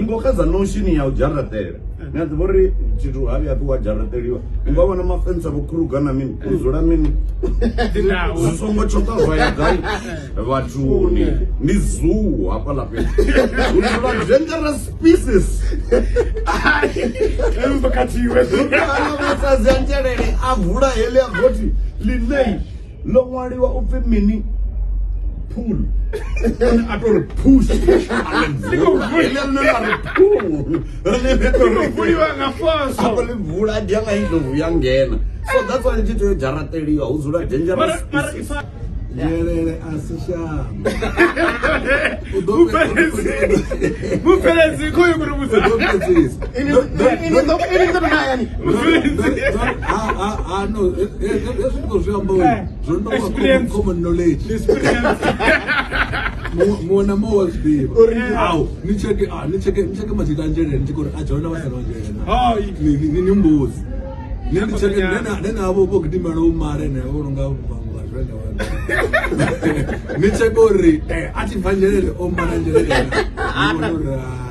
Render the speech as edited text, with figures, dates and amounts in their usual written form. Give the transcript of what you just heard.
Ngoxedza notion ya u dzharaṱela ni a ḓivha uri tshithu ha vhuya wa dzharaṱeliwa u nga vhona mafensa vho kruger na mini u dzula mini zwi songo tshoṱa zwa ya gai vhathuni ndi zoo hafhaḽa fhethu hu dzula dangerous species. Masadzi a Nzhelele a vula heḽi a goti ḽine ḽo ṅwaliwa u pfi mini pool, one a to ri push, ḽine ḽa ri pool vuliwa nga force. Afho ḽi vula dia nga indlovu ya ngena, so that's why tshi tea u dzharaṱeliwa, hu dzula dangerous species. Nzhelele a si shango. Mupfeledzi khoyo kuri vhudza. U ḓo fhedzisa. Ha no, hezwi ndi khou zwi amba uri zwo no vha Experience. common knowledge. Experience. Muṅwe na muṅwe wa zwi ḓivha. Au, ni cheke, ah, ni cheke madzita a Nzhelele, ni cheke uri a dzhona vha sala Nzhelele na. Hai. Ni mbudzi. Nṋe ndi tsheke nṋe na avho vho gidimela u male ne vho nonga vhaṅwe vha Venḓa vha. Ni tsheke uri a tshi bva Nzhelele o mala Nzhelele na. Ni vhone uri ah.